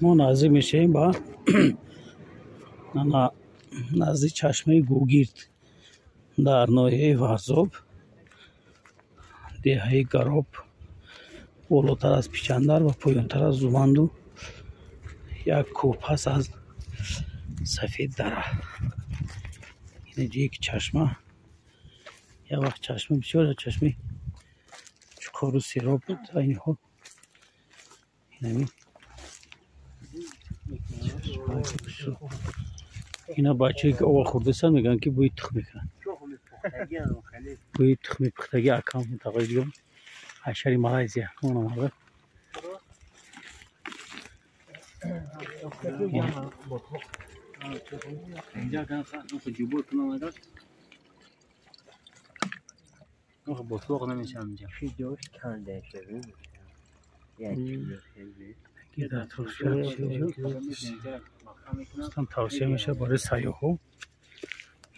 Мо наздик мешавем ба назди чашмаи Гугирд дар ноҳияи Варзоб, деҳаи Гароб, болотар аз Пичандар ва поёнтар аз Зуманду як кӯҳ пас аз Сафед дара. Ин ҷое ки чашма, як вақт чашма бисёр чашмаи чуқуру сероб буд, айни ҳол инами ина бачае ки ова хӯрдасан, мегӯянд, ки бӯи тухм мекунад, бӯи тухми пухтагӣ. Акам тақоҷон аз шаҳри Малайзия он омада. Ботлоқ намешавам инҷа. Тавсия мешавад барои сайёҳҳо.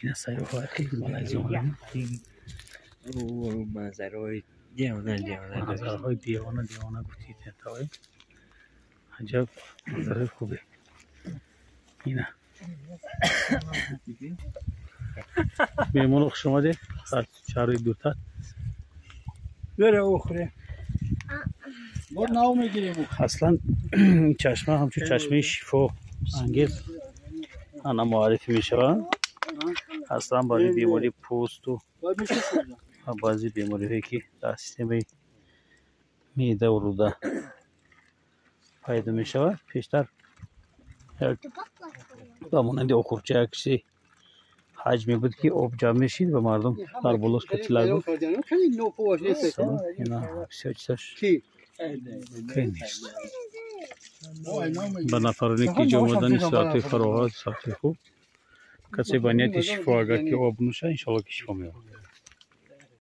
Ина сайёҳҳо хеле Малайзия омаданд. Манзараҳои девона девона. Манзараҳои девона девона гуфтед, тавай. Аҷаб манзараи хубе. Ина. Меҳмоно, хуш омадед аз шаҳрҳои дуртар. Бере охуре. Бо нав мегирем. Аслан ин чашма ҳамчун чашмаи шифо ангез ана муаррифӣ мешавад. Аслан барои бемории пӯсту ва баъзе бемориҳое, ки дар системаи меъдаву рӯда пайдо мешавад. Пештар як ба монанди охурча як чизи ҳаҷме буд, ки об ҷамъ мешид ва мардум дар болош катилак буд. Ина бисёр чизаш ки нест. Ба нафароне, ки инҷо омадани, соатҳои фароғат, соатҳои хуб. Касе ба нияти шифо агар ки об нӯшад, иншоалло, ки шифо меёбад.